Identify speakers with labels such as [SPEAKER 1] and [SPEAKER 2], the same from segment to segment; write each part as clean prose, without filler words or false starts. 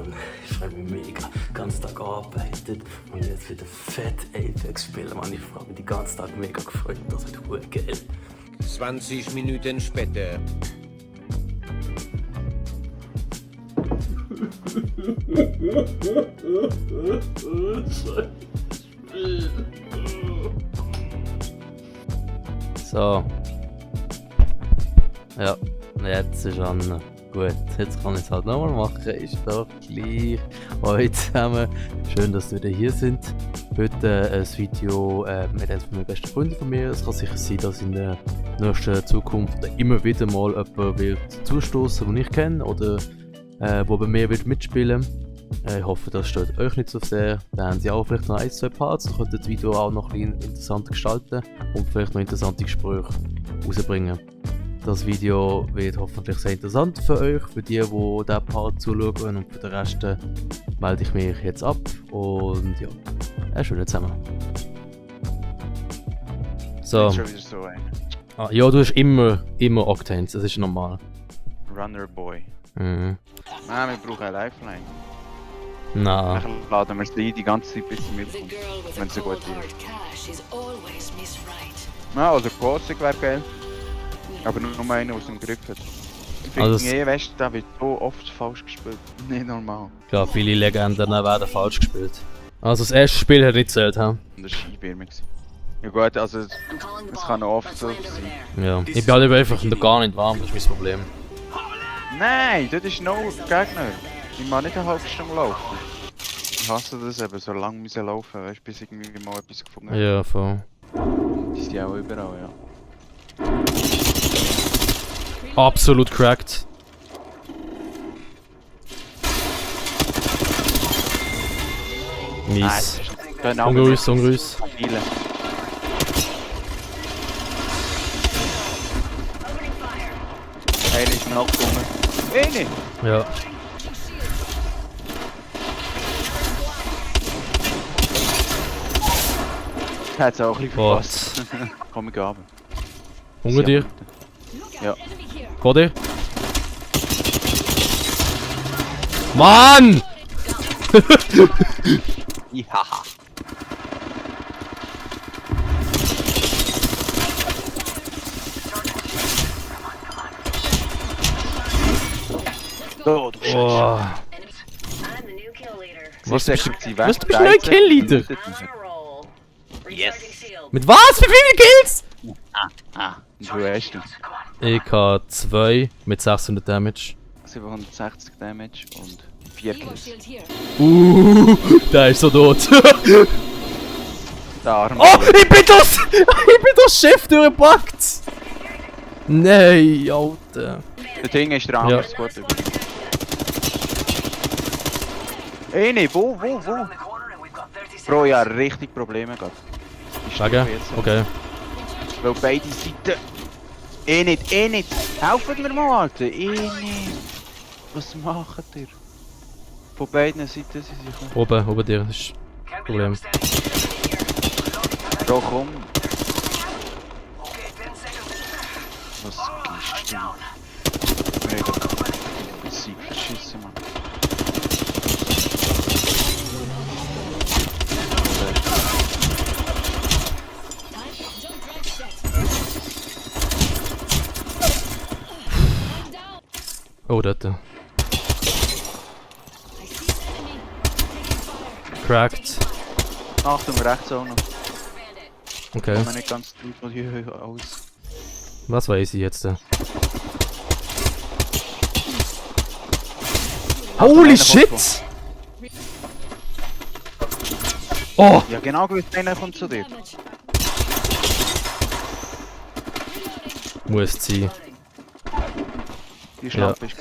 [SPEAKER 1] Mann. Ich freue mich mega. Ganz Tag gearbeitet und jetzt wieder fett Apex spielen, Mann. Ich freue mich den ganzen Tag mega gefreut. Das wird gut geil.
[SPEAKER 2] 20 Minuten später.
[SPEAKER 1] So. Ja, jetzt ist an. Gut, jetzt kann ich es halt nochmal machen. Ist doch gleich. Hallo zusammen. Schön, dass ihr wieder hier sind. Heute ein Video mit einem meiner besten Freunde von mir. Es kann sicher sein, dass in der nächsten Zukunft immer wieder mal jemand wird zustoßen, den ich kenne oder wo bei mir wird mitspielen. Ich hoffe, das stört euch nicht so sehr. Dann haben sie auch vielleicht noch ein, zwei Parts. Dann könnt ihr das Video auch noch ein bisschen interessant gestalten und vielleicht noch interessante Gespräche rausbringen. Das Video wird hoffentlich sehr interessant für euch, für die diesen Part zuschauen, und für den Rest melde ich mich jetzt ab und ja, einen schönen zusammen. So.
[SPEAKER 3] Schon wieder so ein
[SPEAKER 1] Ja, du hast immer Octanes, das ist normal.
[SPEAKER 3] Runner Boy.
[SPEAKER 1] Mhm.
[SPEAKER 3] Nein, wir brauchen eine Lifeline.
[SPEAKER 1] Na.
[SPEAKER 3] Dann laden wir es ein, die ganze Zeit bis sie mitkommt, wenn sie gut ist. Na, also Gossig wäre geil. Aber nur einer aus dem Griff hat. Ich
[SPEAKER 1] Also
[SPEAKER 3] finde, weißt du, der wird so oft falsch gespielt. Nicht normal.
[SPEAKER 1] Ja, viele Legenden werden falsch gespielt. Also das erste Spiel hat nicht gezählt, ha?
[SPEAKER 3] Und das war Skibirme. Ja gut, also es kann auch oft so sein.
[SPEAKER 1] Ja. Ich bin halt einfach noch gar nicht warm, das ist mein Problem.
[SPEAKER 3] Nein, das ist no Gegner. Ich mag nicht eine halbe Stunde laufen. Ich hasse das eben, so lange müssen laufen, weißt du, bis irgendwie mal etwas gefunden habe.
[SPEAKER 1] Ja, voll.
[SPEAKER 3] Die sind auch überall, ja.
[SPEAKER 1] Absolut cracked. Mies. Ungrüß, ungrüß.
[SPEAKER 3] Viele. Einer ist nachgekommen. Eine!
[SPEAKER 1] Ja.
[SPEAKER 3] Hat es auch ein bisschen
[SPEAKER 1] What?
[SPEAKER 3] verpasst. Komm, ich runter.
[SPEAKER 1] Hunger dir?
[SPEAKER 3] Ja.
[SPEAKER 1] Vor dir? Mann!
[SPEAKER 3] Ja. So, du
[SPEAKER 1] Oh. Was bist du?
[SPEAKER 3] Was
[SPEAKER 1] Was, du bist neuer Kill-Leader?
[SPEAKER 3] Yes!
[SPEAKER 1] Mit was? Für wie viele Kills?
[SPEAKER 3] Ah, und wo hast du?
[SPEAKER 1] Ich habe 2 mit 600 Damage.
[SPEAKER 3] 760 Damage und 4 Kills.
[SPEAKER 1] Der ist so tot.
[SPEAKER 3] Der Arm.
[SPEAKER 1] Oh, ich bin das Schiff durchgepackt! Nein, Alter.
[SPEAKER 3] Der Ding ist der andere Squad über. Eine, wo? Bro, ja, richtig Probleme gehabt. Ich
[SPEAKER 1] Sagen?
[SPEAKER 3] sterbe jetzt.
[SPEAKER 1] Okay.
[SPEAKER 3] Weil beide Seiten... nicht. Helfen mir mal, Alter. Nicht. Was macht ihr? Von beiden Seiten sind sie gekommen.
[SPEAKER 1] Oben dir, das ist das Problem.
[SPEAKER 3] Bro, komm. Was gibst du? Mega. Sieg verschissen, Mann.
[SPEAKER 1] Oh, dort. Cracked.
[SPEAKER 3] Achtung, rechts auch noch.
[SPEAKER 1] Okay.
[SPEAKER 3] Kann man nicht ganz gut von hier aus.
[SPEAKER 1] Was weiß ich jetzt? Holy shit! Oh!
[SPEAKER 3] Ja, genau gewusst, einer kommt zu dir.
[SPEAKER 1] Muss sein.
[SPEAKER 3] Die Schlampe war.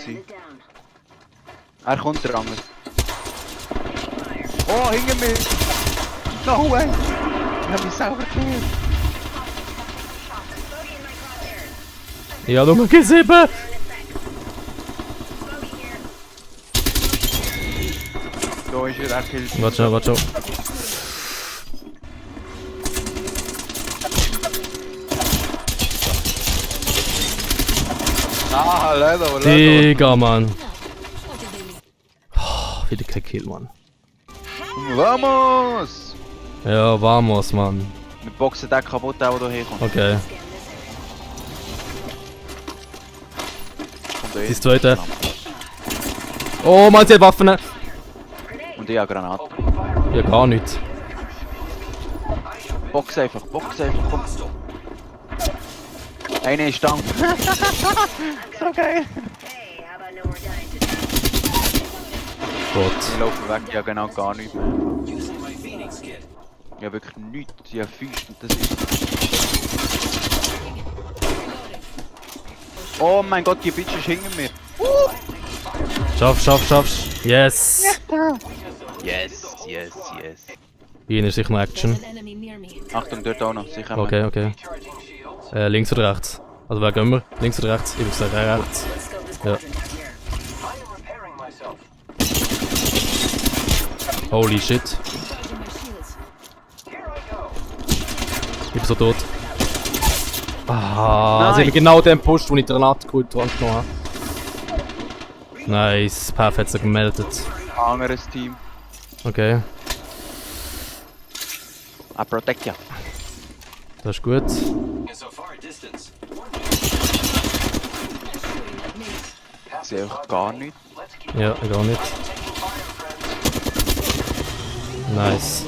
[SPEAKER 3] Er kommt der andere. Oh, hinter mir! No way! Ich hab mich selber gekillt.
[SPEAKER 1] Ja, Nummer G7!
[SPEAKER 3] Da ist er, er killt.
[SPEAKER 1] Warte schon.
[SPEAKER 3] Ah, leider.
[SPEAKER 1] Digga, Mann. Oh, wieder kein Kill, Mann.
[SPEAKER 3] Vamos!
[SPEAKER 1] Ja, vamos, Mann.
[SPEAKER 3] Wir boxen den kaputt, der hier herkommt.
[SPEAKER 1] Okay.
[SPEAKER 3] Kommt
[SPEAKER 1] Das ist zweite. Oh Mann, sie hat Waffen.
[SPEAKER 3] Und ich habe Granaten.
[SPEAKER 1] Ja, gar nicht.
[SPEAKER 3] Box einfach, komm. Einer ist down. So geil.
[SPEAKER 1] Gott.
[SPEAKER 3] Ich laufe weg, ich habe genau gar nichts mehr. Ich habe wirklich nichts, ich habe Füße und das ist... Oh mein Gott, die Bitch ist hinter mir.
[SPEAKER 1] Schaffst. Yes.
[SPEAKER 3] Yes.
[SPEAKER 1] Hier ist sicher noch Action.
[SPEAKER 3] Achtung, dort auch noch, sicher.
[SPEAKER 1] Okay. Links oder rechts? Also wer gehen wir? Links oder rechts? Ich würde sagen rechts. Ja. Holy shit. Ich bin so tot. Ah, sie haben genau den Push, wo ich die Granate genommen habe. Nice, Path hat sich gemeldet.
[SPEAKER 3] Anderes Team.
[SPEAKER 1] Okay,
[SPEAKER 3] Protect ja.
[SPEAKER 1] das ist gut.
[SPEAKER 3] Ich sehe auch gar nichts.
[SPEAKER 1] Ja, gar nicht. Nice.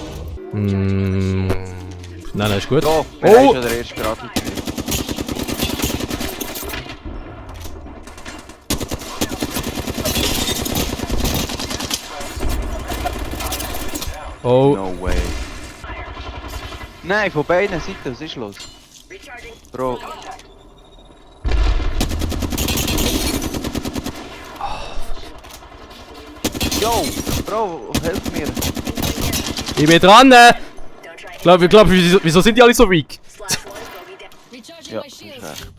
[SPEAKER 1] Nein, ist gut.
[SPEAKER 3] So,
[SPEAKER 1] Oh!
[SPEAKER 3] schon der erste gerade.
[SPEAKER 1] Oh,
[SPEAKER 3] No way. Nein, von beiden Seiten, was ist los? Bro. Yo, Bro, helf mir.
[SPEAKER 1] ich bin dran! Glaub, wieso sind die alle so weak?
[SPEAKER 3] Ja, ist recht.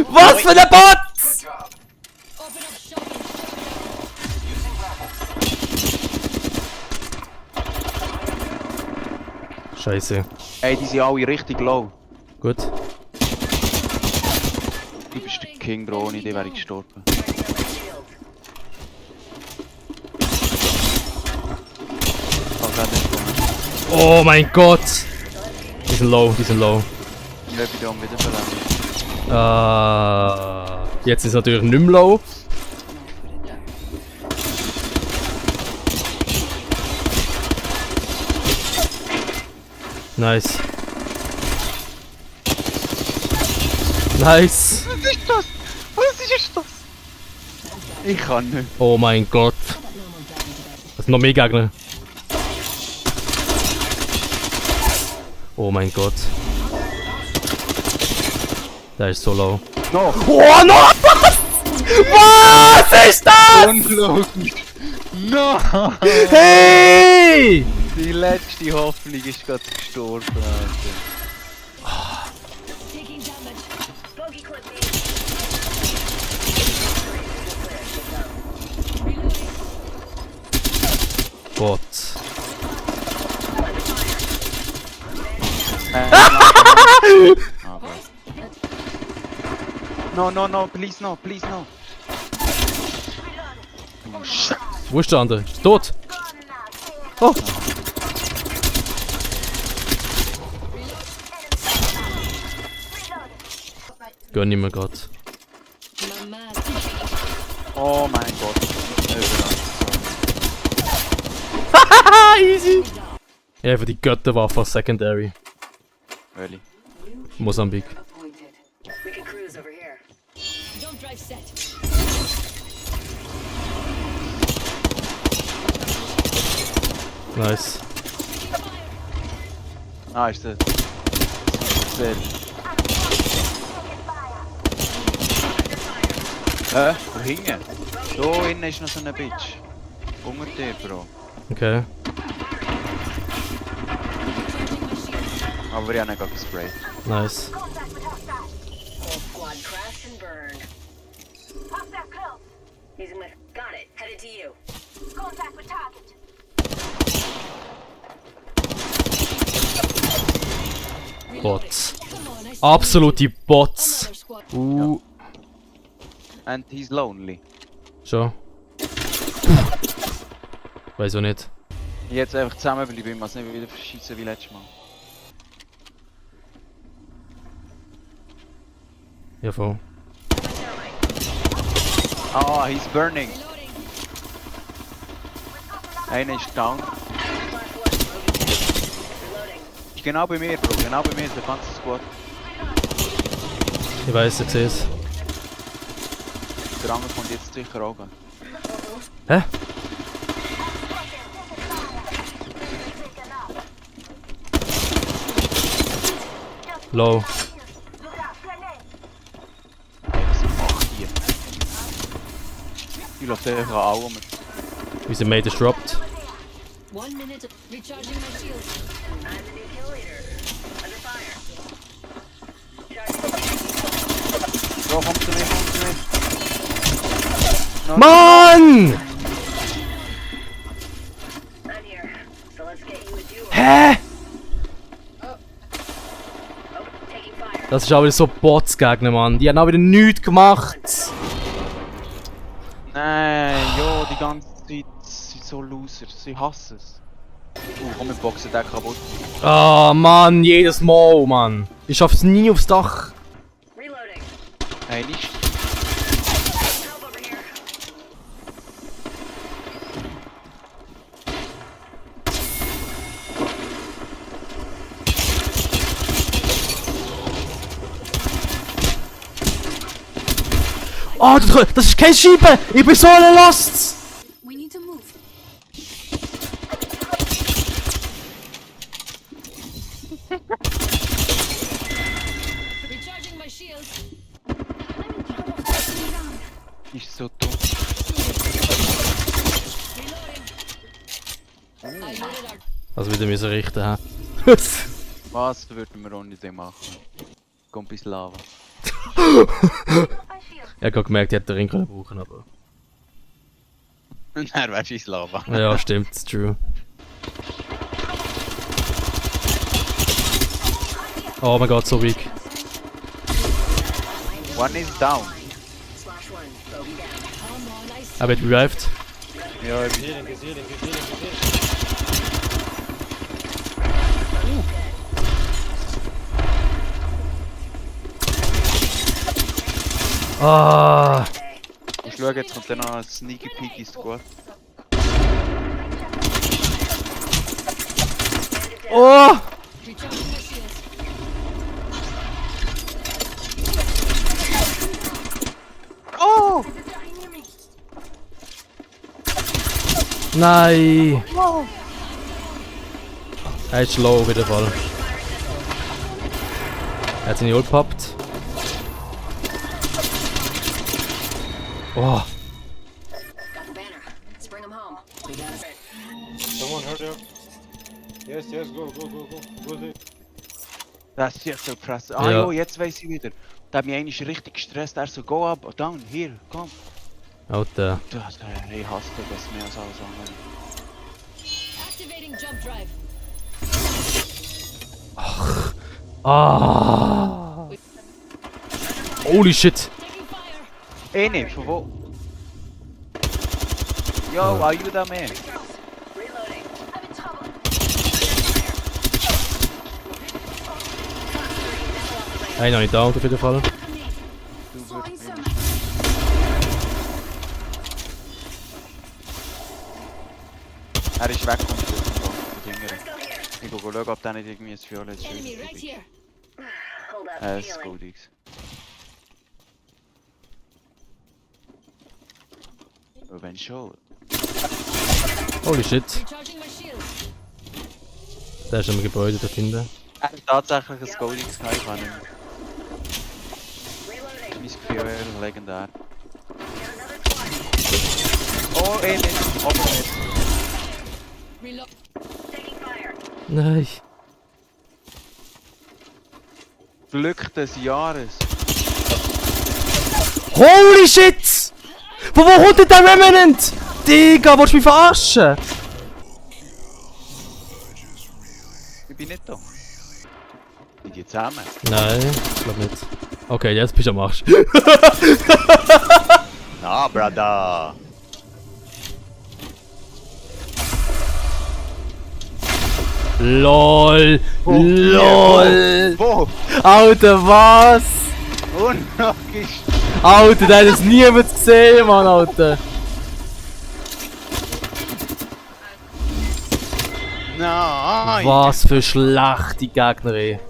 [SPEAKER 1] Was für eine Bot! Scheiße.
[SPEAKER 3] Ey, die sind alle richtig low.
[SPEAKER 1] Gut.
[SPEAKER 3] Du bist der King, Bro, ohne dich wäre ich gestorben.
[SPEAKER 1] Oh mein Gott! Die sind low.
[SPEAKER 3] Ich lebe da wieder verlangen.
[SPEAKER 1] Jetzt ist natürlich nicht mehr low. Nice. Nice.
[SPEAKER 3] Was ist das? Was ist das? Ich kann nicht.
[SPEAKER 1] Oh mein Gott. Das sind noch mehr Gegner. Oh mein Gott. Der ist so low.
[SPEAKER 3] No!
[SPEAKER 1] Oh no! Was ist das?
[SPEAKER 3] Unglaublich! No!
[SPEAKER 1] Hey!
[SPEAKER 3] Die letzte Hoffnung ist gerade gestorben, Alter.
[SPEAKER 1] Gott.
[SPEAKER 3] No, please no. Oh, shit.
[SPEAKER 1] Wo ist der andere? Ist tot? Oh! Gönn ihm Gott.
[SPEAKER 3] Oh mein Gott.
[SPEAKER 1] Haha, easy! Ja, einfach die Götterwaffe als Secondary.
[SPEAKER 3] Really?
[SPEAKER 1] Mosambik.
[SPEAKER 4] We can cruise over here. Don't drive set.
[SPEAKER 1] Nice.
[SPEAKER 3] Ah, ist der. Sehr. Wo hinten? Da innen ist noch so eine Bitch. Unter dir, Bro.
[SPEAKER 1] Okay.
[SPEAKER 3] Aber ich habe nicht gesprayt.
[SPEAKER 1] Nice.
[SPEAKER 4] Whole squad crash and burn.
[SPEAKER 5] Hostile close.
[SPEAKER 4] Using my... Got it. Headed to you.
[SPEAKER 5] Contact with target.
[SPEAKER 1] Bots. Absolute Bots.
[SPEAKER 3] And he's lonely.
[SPEAKER 1] Schon. Weiß auch nicht.
[SPEAKER 3] Jetzt einfach zusammenbleiben, ich muss nicht wieder verschießen wie letztes Mal.
[SPEAKER 1] Ja, voll.
[SPEAKER 3] Ah, he's burning. Einer ist down. Ist genau bei mir, Bro. Genau bei mir, der ganze Squad.
[SPEAKER 1] Ich weiß, ich sehe es.
[SPEAKER 3] Der andere kommt jetzt sicher auch.
[SPEAKER 1] Hä? Low.
[SPEAKER 3] Ey, was macht die? Die läuft einfach an allem.
[SPEAKER 1] Unser Mate ist dropped.
[SPEAKER 4] 1 minute. Recharging my shields. I'm the new kill leader. Under fire.
[SPEAKER 3] Bro, komm zu mir, komm zu mir. No,
[SPEAKER 1] Mann!
[SPEAKER 4] I'm here. So let's get you a duo.
[SPEAKER 1] Hä?
[SPEAKER 4] Oh, taking fire.
[SPEAKER 1] Das ist auch wieder so Bots-Gegner, Mann. Die haben auch wieder nichts gemacht.
[SPEAKER 3] Nein, jo, die ganze Zeit sind so Losers. Sie hassen es. Komm, wir boxen den kaputt.
[SPEAKER 1] Ah, Mann, jedes Mal, Mann. Ich schaff's nie aufs Dach.
[SPEAKER 4] Reloading.
[SPEAKER 3] Hey, nicht.
[SPEAKER 4] Help over here.
[SPEAKER 1] Oh, das ist kein Schieben! Ich bin so lost!
[SPEAKER 4] We need to move. Recharging my shields.
[SPEAKER 3] Ist so dumm.
[SPEAKER 4] Reloading. I loaded our.
[SPEAKER 1] Also wieder müssen richten, hä?
[SPEAKER 3] Was würden wir ohne den machen? Kommt bis Lava.
[SPEAKER 1] Ich hab grad gemerkt, ich hätte den Ring können brauchen, aber...
[SPEAKER 3] Nein, weißt du, ist Lava.
[SPEAKER 1] Ja, stimmt, it's true. Oh mein Gott, so weak.
[SPEAKER 3] One is down.
[SPEAKER 4] Slash one. Bogey down. Come on, I see.
[SPEAKER 1] Er wird revived.
[SPEAKER 3] Ja, ich
[SPEAKER 1] Ah,
[SPEAKER 3] muss schauen, jetzt kommt dann noch ein Sneaky Peeky Squad.
[SPEAKER 1] oh!
[SPEAKER 4] Recharging my shields.
[SPEAKER 3] Oh!
[SPEAKER 1] Nein! Er ist low auf jeden Fall. Er hat seine Ult poppt. Oh,
[SPEAKER 4] Got the banner. Let's bring him home. We got it.
[SPEAKER 6] Someone hurry up. Yes, yes, go, go, go, go. Go there.
[SPEAKER 3] Das ist ja so krass. Ah
[SPEAKER 1] Ja.
[SPEAKER 3] jo, jetzt weiss ich wieder. Da hat mich eigentlich richtig gestresst. Er so, go up, down, hier, komm.
[SPEAKER 1] Alter.
[SPEAKER 3] Das, ich hasse das mehr als alles andere.
[SPEAKER 4] Activating jump drive.
[SPEAKER 1] Ah! Holy shit!
[SPEAKER 4] Taking fire.
[SPEAKER 3] Nicht, von wo? Yo, are you da man?
[SPEAKER 4] Reloading. I'm in trouble.
[SPEAKER 1] Einer noch nicht down auf jeden Fall.
[SPEAKER 3] Er ist weg vom Schiff. Der Jüngere.
[SPEAKER 4] Let's go here.
[SPEAKER 3] Ich gucke schauen, ob der nicht irgendwie ein violettes
[SPEAKER 4] Enemy right
[SPEAKER 3] Schild
[SPEAKER 4] here. Hold up.
[SPEAKER 3] ist.
[SPEAKER 4] Healing.
[SPEAKER 3] Gut, X. Wenn schon.
[SPEAKER 1] Holy shit.
[SPEAKER 4] Recharging my shields.
[SPEAKER 1] Der ist im Gebäude da hinten.
[SPEAKER 3] Er hat tatsächlich ein Gold X gehabt, ich kann nicht.
[SPEAKER 4] Reloading.
[SPEAKER 3] Mein Gefühl wäre legendär.
[SPEAKER 4] Got another squad.
[SPEAKER 3] Oh, nicht. Oben nicht.
[SPEAKER 4] Reload. Taking fire.
[SPEAKER 1] Nein.
[SPEAKER 3] Glück des Jahres.
[SPEAKER 1] Holy shit! Von wo kommt denn der Remnant? Digga, willst du mich verarschen?
[SPEAKER 3] Ich bin nicht da. Sind die zusammen?
[SPEAKER 1] Nein, ich glaube nicht. Okay, jetzt bist du am Arsch.
[SPEAKER 3] Na, Brother!
[SPEAKER 1] LOL! LOL!
[SPEAKER 3] Wo?
[SPEAKER 1] Alter, was?
[SPEAKER 3] Unlogisch!
[SPEAKER 1] Alter, der hat es niemand gesehen, Mann, Alter!
[SPEAKER 3] Nein!
[SPEAKER 1] Was für schlechte Gegner, ey.